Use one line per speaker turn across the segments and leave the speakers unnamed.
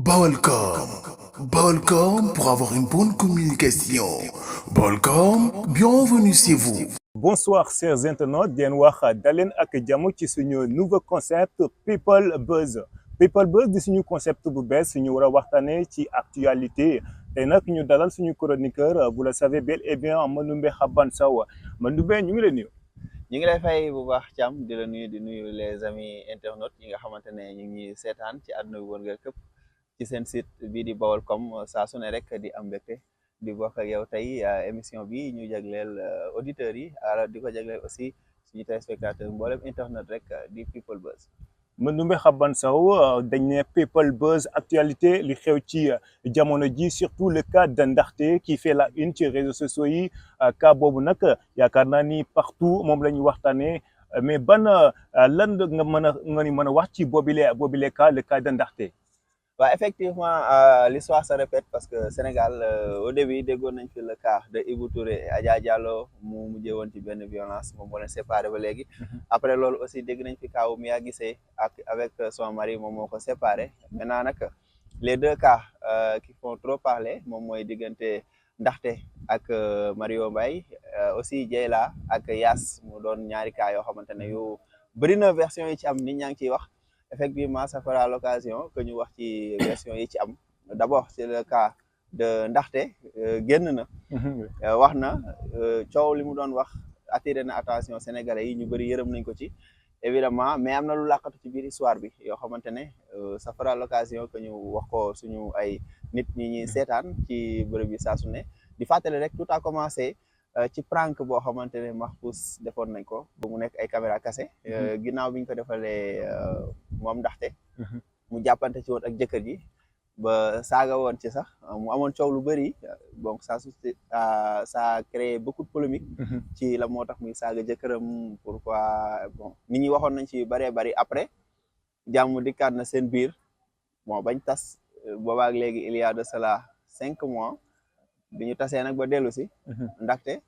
Balcom. Balcom pour avoir une bonne communication. Balcom, bienvenue chez vous.
Bonsoir chers internautes di leen wax daleen ak jàmm ci suñu nouveau concept People Buzz. People Buzz di suñu concept bu bees suñu war a waxtaanee ci actualité tey nag ñu dalal suñu chroniqueur vous le savez bel et bien Manoumbe Xaban Sow Manoumbe ñu ngi lay nuyu.
ñu ngi lay fay bu baax Thiam di la nuyu di nuyu les amis internautes yi nga xamante ne ñu ngi seetaan ci àdduna bi wërngal këpp ci seen site bii di Baolcom saa su ne rek di am mbégte di bokk ak yow tey émission bi ñu jagleel auditeurs yi di ko jagleel aussi suñu téléspectateur mboolem internet rek di People Buzz.
Manoumbe Xaban Sow dañ ne People Buzz actualité li xew ci jamono ji surtout le cas de Ndaxte qui fait la une ci réseaux sociaux yi cas boobu nag yaakaar naa ni partout moom la ñu waxtaanee mais ban lan nga ni mën a wax ci boobile cas le cas de Ndaxte.
waaw effectivement l'histoire se répète parce que Sénégal au début déggoon nañ fi le cas de Ibou Touré et Adja Diallo mu mujjee woon ci benn violence moom moo leen séparé ba léegi. après loolu aussi dégg nañ fi kaaw Mia Guissé avec son mari moom moo ko séparé maintenant nag les deux cas qui font trop parler moom mooy diggante Ndaxte ak Mario Mbaye aussi Dieyla ak Yaas mu doon ñaari cas yoo xamante ne yu bëri na version yi ci am nit ñaa ngi ciy wax. Effectivement, ça fera l'occasion que ñu wax ci version yi ci am d'abord c'est le cas de Ndaxte génn na wax na coow li mu doon wax attiré na attention sénégalais yi ñu bëri yërëm nañ ko ci évidemment mais am na lu làqatu ci biir histoire bi yoo xamante ne ça fera l'occasion que ñu wax ko suñu ay nit ñi ñuy seetaan ci bërëb yi saa su ne di fàttali rek tout a commencé ci prank boo xamante ne Mahfouz defoon nañ ko ba mu nekk ay caméra cassé ginnaaw bi ñu ko defalee moom Ndaxte mu jàppante ci woon ak jëkkër ji ba saaga woon ci sax mu amoon coow lu bëri donc ça a créé beaucoup de polémique ci la moo tax muy saaga jëkkëram pourquoi bon nit ñi waxoon nañ ci bëree bëri après jàmm dikkaat na seen biir bon bañ tas boobaak léegi il y a de cela 5 mois bi ñu tasee nag ba dellu si Ndaxte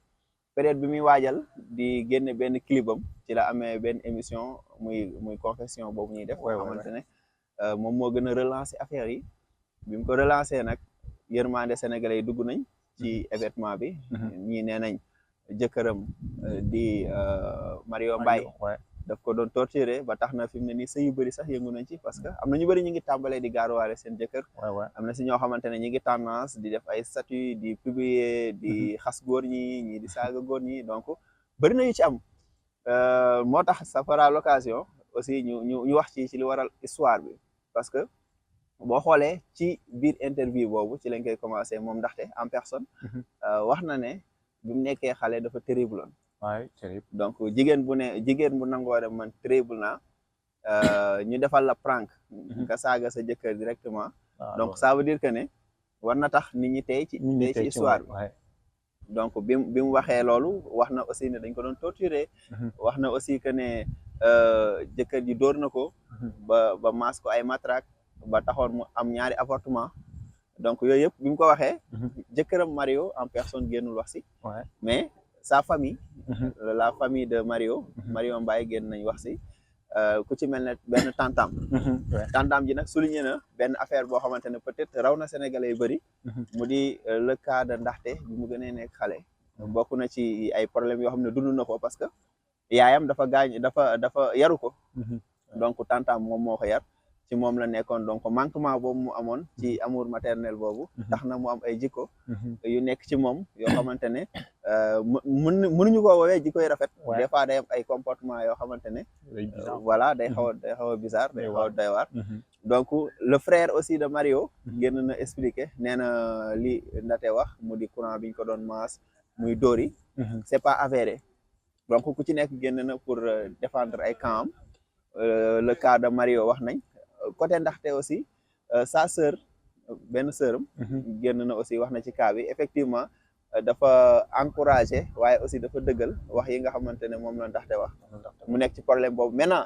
période bi muy waajal di génne benn clipam ci la amee benn émission muy confession boobu ñuy def xamante ne moom moo gën a relancer affaire yi bi mu ko relancer nag yërmande sénégalais yi dugg nañ ci événement bi ñii nee nañ jëkkëram di Mario Mbaye daf ko doon torturer ba tax na fi mu ne nii sëy yu bëri sax yëngu nañ ci parce que am na ñu bëri ñu ngi tàmbalee di gaaruwaale seen jëkkër am na si ñoo xamante ne ñi ngi tendance di def ay statut di publier di xas góor ñi di saaga góor ñi donc bëri na yu ci am moo tax ça fera l'occasion aussi ñu wax ci li waral histoire bi parce que boo xoolee ci biir interview boobu ci lañ koy commencé moom Ndaxte en personne wax na ne bi mu nekkee xale dafa terrible woon donc jigéen bu nangoo dem man terrible naa ñu defal la prank nga saaga sa jëkkër directement donc ça veut dire que ne war na tax nit ñi tey ci histoire bi donc bi mu waxee loolu wax na aussi ne dañ ko doon torturer wax na aussi que ne jëkkër ji dóor na ko ba maas ko ay matraque ba taxoon mu am ñaari avortement donc yooyu yëpp bi mu ko waxee jëkkëram Mario en personne génnul wax si mais sa famille la famille de Mario Mbaye génn nañ wax si ku ci mel ne benn tantam ji nag souligné na benn affaire boo xamante ne peut-être raw na sénégalais yu bëri mu di le cas de Ndaxte bi mu gënee nekk xale bokk na ci ay problèmes yoo xam ne dund na ko parce que yaayam dafa yaru ko donc tantam moom moo ko yar ci moom la nekkoon donc manquement boobu mu amoon ci amour maternel boobu tax na mu am ay jikko yu nekk ci moom yoo xamante ne mënuñu ko woowee jikko yu rafet des fois day am ay comportement yoo xamante ne voilà day xaw a bizarre day xaw a doy waar donc le frère aussi de Mario génn na expliquer nee na li Ndaxte wax mu di courant bi ñu ko doon maas muy dóori c'est pas avéré donc ku ci nekk génn na pour défendre ay camp am le cas de Mario wax nañ côté Ndaxte aussi sa sœur benn sœuram génn na aussi wax na ci cas bi effectivement dafa encouragé waaye aussi dafa dëggal wax yi nga xamante ne moom la Ndaxte wax mu nekk ci problème boobu maintenant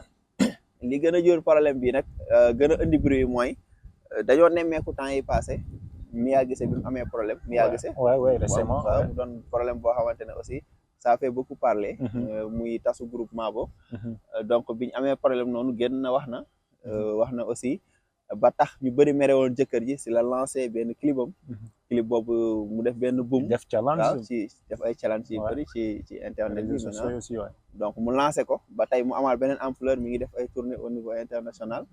li gën a jur problème bi nag gën a indi bruit mooy dañoo nemmeeku temps yi passé Mia Guissé bi mu amee problème Mia Guissé récemment mu doon problème boo xamante ne aussi ça fait beaucoup parler muy tasu groupement bo donc biñu amee problème noonu génn na wax na aussi ba tax ñu bëri mere woon jëkkër ji si la lancé benn clipam clip boobu mu def benn boom
def challenge
waaw ci def ay challenge yu bëri ci internet bi maintenant
aussi ouais.
donc mu lancé ko ba tey mu amaal beneen ampleur mi ngi def ay tournées au niveau international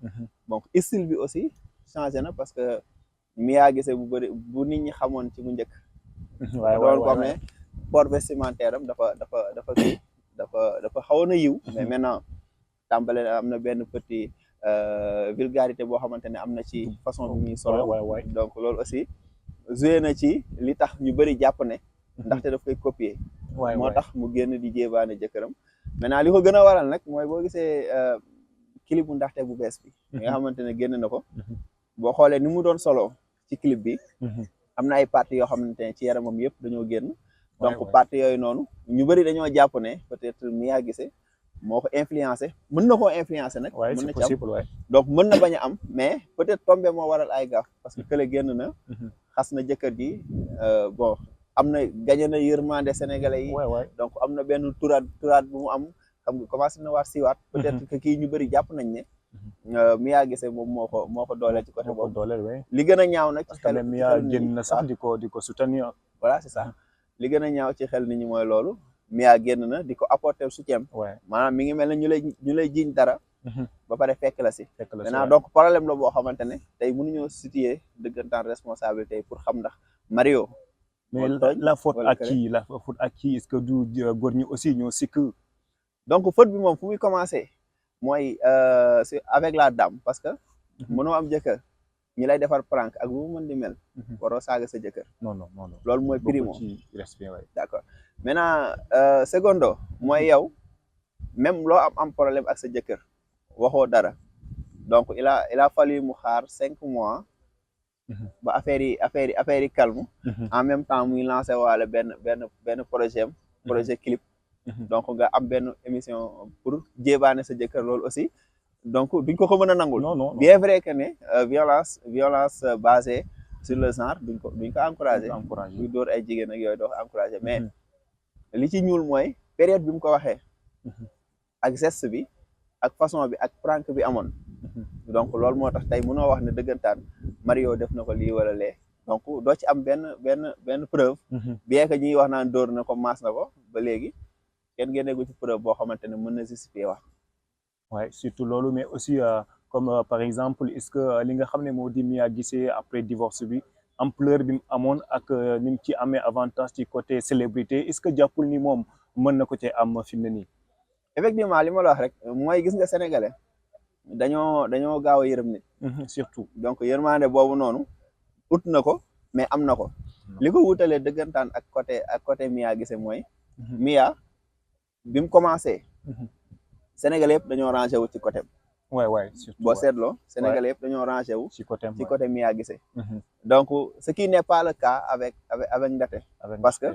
donc style bi aussi changé na parce que Mia Guissé bu bëri bu nit ñi xamoon ci bu njëkk doon ko xam ne port vestimentaire am dafa xawoon a yiw mais maintenant tàmbale am na benn petit vulgarité boo xamante ne am na ci façon bi muy solo donc loolu aussi joué na ci li tax ñu bëri jàpp ne ndaxte daf koy copier moo tax mu génn di jéebaane jëkkëram maintenant li ko gën a waral nag mooy boo gisee clip bu ndaxte bu bees bi nga xamante ne génn na ko boo xoolee ni mu doon solo ci clip bi am na ay parties yoo xamante ne ci yaramam yëpp dañoo génn donc parties yooyu noonu ñu bëri dañoo jàpp ne peut-être Mia Guissé moo ko influencé mën na koo influencé nag mën na ci am donc mën na bañ a am mais peut-être tombé moo waral ay gaaf parce que kële génn na xas na jëkkër ji bon am na gañe na yërmande sénégalais yi donc am na benn turaat bu mu am xam nga commencé na waat siwaat peut-être que kii ñu bëri jàpp nañ ne Mia Guissé moom moo ko dooleel ci côté boobu li gën a ñaaw nag ci xel
Mia génn na sax di ko soutenir
voilà c'est ça li gën a ñaaw ci xel nit ñi mooy loolu Mia génn na di ko apporter soutien maanaam mi ngi mel ne ñu lay jiiñ dara ba pare fekk la si maintenant donc problème la boo xamante ne tey mënuñoo situer dëggantaan responsabilité pour xam ndax Mario
mais la faute à qui est-ce que du góor ñi aussi ñoo sikk
donc faute bi moom fu muy commencé mooy c'est avec la dame parce que mënoo am jëkkër ñi lay defar prank ak bu mu mën di mel waroo saaga sa jëkkër
non
loolu mooy primo
ci respect
d'accord maintenant secondo mooy yow même loo am problème ak sa jëkkër waxoo dara donc il a fallu mu xaar 5 mois ba affaire yi calme en même temps muy lancé waale benn projet clip donc nga am benn émission pour jéebaane sa jëkkër loolu aussi donc duñ ko mën a nangul bien vrai que ne violence basée sur le genre duñ ko encouragé buy dóor ay jigéen ak yooyu doo ko encouragé mais li ci ñuul mooy période bi mu ko waxee ak geste bi ak façon bi ak prank bi amoon donc loolu moo tax tey mënoo wax ne dëggantaan Mario def na ko lii wala lee donc doo ci am benn preuve bien que ñuy wax naan dóor na ko maas na ko ba léegi kenn génneegu ci preuve boo xamante ne mën na justifier wax
ouais surtout loolu mais aussi comme par exemple est-ce que li nga xam ne moo di Mia Guissé après divorce bi ampleur bi mu amoon ak ni mu ci amee avantage ci côté célébrité est-ce que jàppul ni moom mën na ko cee am fi mu ne nii
effectivement li ma la wax rek mooy gis nga sénégalais dañoo gaaw a yërëm nit
surtout
donc yërmande boobu noonu ut na ko mais am na ko li ko wutalee dëggantaan ak côté Mia Guissé mooy Mia bi mu commencé sénégalais yëpp dañoo rangé wu ci côté
surtout
boo seetloo sénégalais yëpp dañoo rangé wu
ci
côté Mia Guissé donc ce qui n'est pas le cas avec Ndaté parce que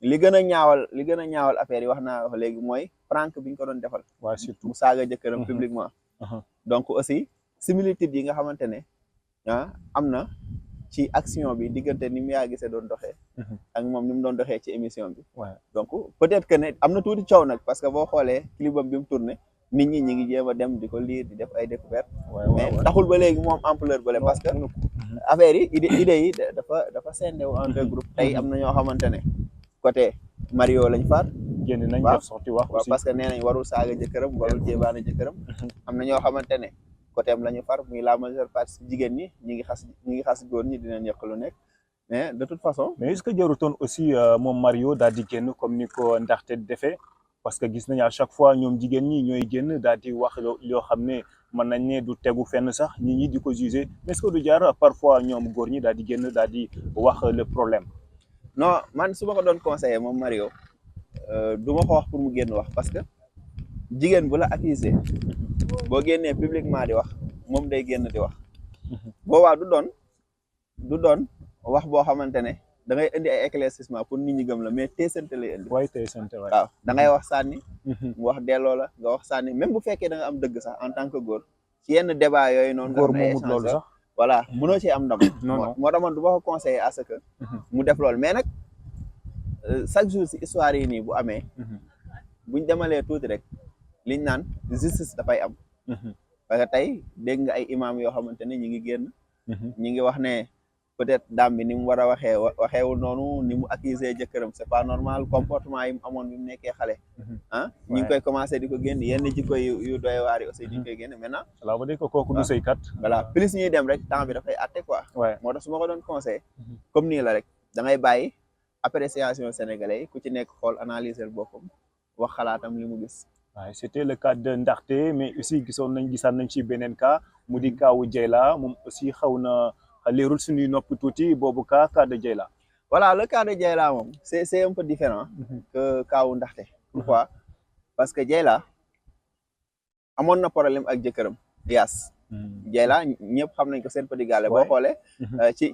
li gën a ñaawal affaire yi wax naa wax léegi mooy prank bi ñu ko doon defal
surtout
mu saaga jëkkëram publiquement donc aussi similitude yi nga xamante ne am na ci action bi diggante ni Mia Guissé doon doxee ak moom ni mu doon doxee ci émission bi donc peut-être que ne am na tuuti coow nag parce que boo xoolee clipam bi mu tourné nit ñi ngi jéem a dem di ko lire di def ay découverte mais taxul ba léegi moom ampleur bële parce que affaire yi idée yi dafa sendewu en deux groupes tey am na ñoo xamante ne côté Mario lañ far
génn nañ def sorti wax aussi
parce que nee nañ warul saaga jëkkëram warul jéebaane jëkkëram am na ñoo xamante ne côté am la ñu far muy la majeure partie jigéen ñi ñi ngi xas góor ñi dinañ yëq lu nekk mais de toute façon
mais est-ce que jarutoon aussi moom Mario daal di génn comme ni ko ndaxte defee parce que gis nañ à chaque fois ñoom jigéen ñi ñooy génn daal di wax yoo xam ne mën nañ ne du tegu fenn sax nit ñi di ko juger mais est-ce que du jaar parfois ñoom góor ñi daal di génn daal di wax le problème
non man su ma ko doon conseiller moom Mario du ma ko wax pour mu génn wax parce que jigéen bu la accusé boo génnee publiquement di wax moom day génn di wax boobaa du doon wax boo xamante ne da ngay indi ay éclaircissement pour nit ñi gëm la mais teesante lay indi waaw da ngay wax sànni mu wax delloo la nga wax sànni même bu fekkee da nga am dëgg sax en tant que góor ci yenn débat yooyu noonu
góor moomut loolu sax
voilà mënoo ci am ndam moo tax man du ma ko conseiller à ce que mu def loolu mais nag chaque jour si histoire yi nii bu amee buñ demalee tuuti rek liñ naan justice dafay am parce que tey dégg nga ay imam yoo xamante ne ñi ngi génn ñi ngi wax ne peut-être daam bi ni mu war a waxeewul noonu ni mu accuser jëkkëram c'est pas normal comportement yi mu amoon bi mu nekkee xale ah ñi ngi koy commencé di ko génn yenn jikko yu doy waar yi aussi ñu ngi koy génn maintenant
cela veut dire que kooku du sëykat
voilà plus ñuy dem rek temps bi dafay atte quoi moo tax su ma ko doon conseil comme nii la rek da ngay bàyyi appréciation sénégalais yi ku ci nekk xool analyser boppam wax xalaatam li mu gis
waaw c'était le cas de Ndaxte mais aussi gisaan nañ ci beneen cas mu di kaawu Dieyla moom aussi xaw na leerul suñuy noppi tuuti boobu cas de Dieyla
voilà le cas de Dieyla moom c'est un peu différent que kaawu Ndaxte pourquoi parce que Dieyla amoon na problème ak jëkkëram Yaas Dieyla ñëpp xam nañ ko seen petit gallé boo xoolee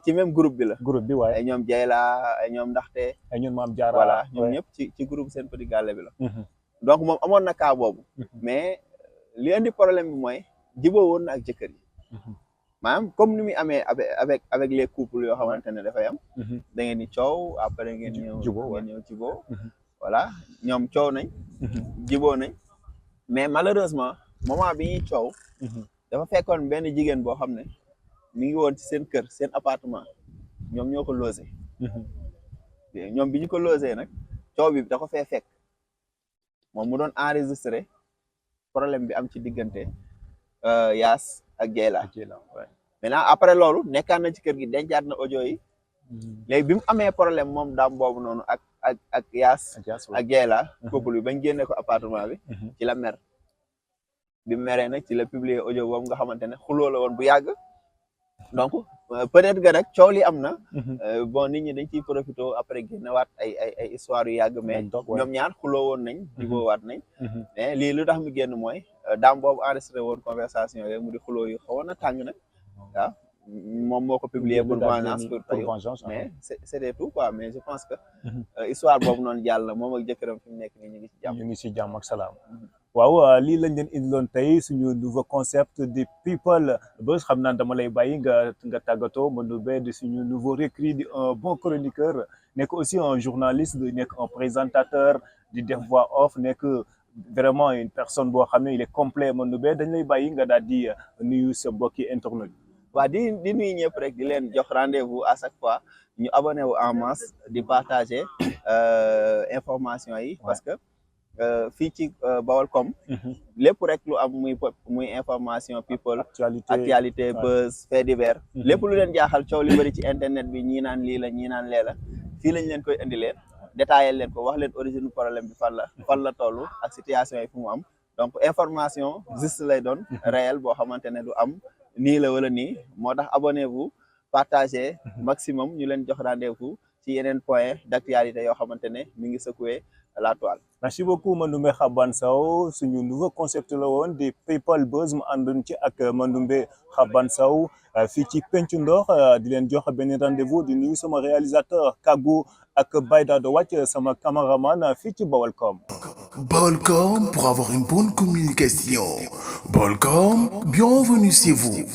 ci même groupe bi la
waaye
ay ñoom Dieyla ay ñoom Ndaxte
ay ñoom Maam Jaara
voilà ñoom ñëpp ci groupe seen petit gallé bi la donc moom amoon na cas boobu mais li indi problème bi mooy jiboo woon na ak jëkkër yi maanaam comme ni muy amee avec les couples yoo xamante ne dafay am da ngeen di coow après ngeen ñëw jiboo voilà ñoom coow nañ jiboo nañ mais malheureusement moment bi ñuy coow dafa fekkoon benn jigéen boo xam ne mi ngi woon ci seen kër seen appartement ñoom ñoo ko logé ñoom bi ñu ko logé nag coow bi da ko fee fekk moom mu doon enregistré problème bi am ci diggante Yaas ak Dieyla maintenant après loolu nekkaan na ci kër gi dencaat na audio yi léegi bi mu amee problème moom daam boobu noonu ak Yaas ak Dieyla couple bi bañ génne ko appartement bi ci la mer bi mu meree nag ci la publier audio boobu nga xamante ne xuloo la woon bu yàgg donc peut-être que nag coow li am na bon nit ñi dañ ciy profité après génnewaat ay histoire yu yàgg mais ñoom ñaar xuloo woon nañ jubóowaat nañ mais lii lu tax mu génn mooy daam boobu enregistré woon conversation yooyu mu di xuloo yu xawoon na tàng nag waaw moom moo ko publier pour vengeance mais c'était tout quoi mais je pense que histoire boobu noonu jàll na moom ak jëkkëram fi mu nekk nii ñu ngi ci jàmm
ak salaam waaw lii lañ leen indiloon tey suñu nouveau concept di people buzz xam naa dama lay bàyyi nga tàggatoo Mandoumbé di suñu nouveau recrue di un bon chroniqueur nekk aussi un journaliste nekk un présentateur di def voix off nekk vraiment une personne boo xam ne il est complet Mandoumbé dañ lay bàyyi nga daal di nuyu sa mbokki internet
waaw di nuyu ñëpp rek di leen jox rendez-vous à chaque fois ñu abonné wu en masse di partager information yi parce que fii ci Baolcom lépp rek lu am muy information people actualité buzz fait divers lépp lu leen jaaxal coow li bëri ci internet bi ñii naan lii la ñii naan lee la fii lañ leen koy indi leen détaillé leen ko wax leen origine problème bi fan la toll ak situation yi fu mu am donc information juste lay doon réel boo xamante ne du am nii la wala nii moo tax abonnez-vous partagez maximum ñu leen jox rendez-vous ci yeneen point d'actualité yoo xamante ne mi ngi secouer la toile.
Merci beaucoup Mandoumbé Xaban Sow suñu nouveau concept la woon di people buzz mu àndoon ci ak Mandoumbé Xaban Sow fii ci Pencum Ndox di leen jox benn rendez-vous di nuyu sama réalisateur Kagou ak Bayda Do Wàcc sama cameraman fii ci Baolcom.
Baolcom pour avoir une bonne communication. Baolcom, bienvenue chez vous.